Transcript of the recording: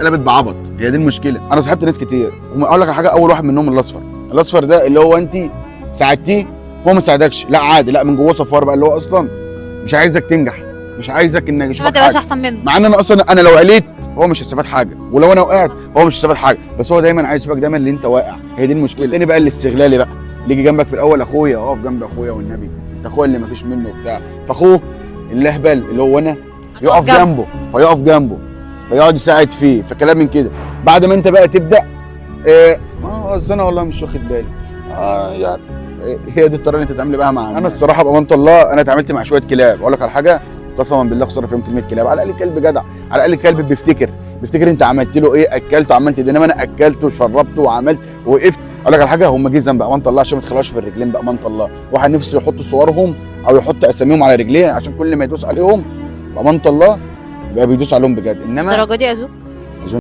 قلبت بعبط. هي دي المشكله. انا صاحبت ناس كتير، واقول لك على حاجه، اول واحد منهم الاصفر. الاصفر ده اللي هو انت ساعدتيه هو ما ساعدكش، لا عادي، لا من جواه صفار بقى، اللي هو اصلا مش عايزك تنجح، مش عايزك انك ما يشوفك تبقاش حاجة. احسن منه. مع ان انا اصلا انا لو عليت هو مش هيستفاد حاجه، ولو انا وقعت هو مش هيستفاد حاجه، بس هو دايما عايز يشوفك دايما اللي انت واقع. هي دي المشكله. التاني بقى الاستغلالي بقى، اللي يجي جنبك في الاول، اخويا اقف جنب اخويا والنبي، انت اخويا اللي مفيش منه وبتاع، فاخوه اللهبل اللي هو انا يقف جنبه، فيقف جنبه فيقعد يساعد فيه، فكلام من كده. بعد ما انت بقى تبدا إيه، اصل انا والله مش واخد بالي، يعني هي دي الطريقة اللي انت تتعامل بقى مع. انا الصراحة بامانه الله انا اتعاملت مع شوية كلاب، اقول لك على حاجه، قسما بالله خسارة فيهم كلمة كلاب. على الاقل كلب جدع، على الاقل كلب بيفتكر انت عملت له ايه، اكلته عملت ده، انما انا اكلته وشربته وعملت وقفت. اقول لك على حاجه، هم جزم بامانه الله عشان ما تخلوش في الرجلين بامانه الله. واحد نفسه يحط صورهم او يحط اساميهم على رجليه عشان كل ما يدوس عليهم بامانه الله يبقى بيدوس عليهم بجد. انما الدرجة دي اذوك؟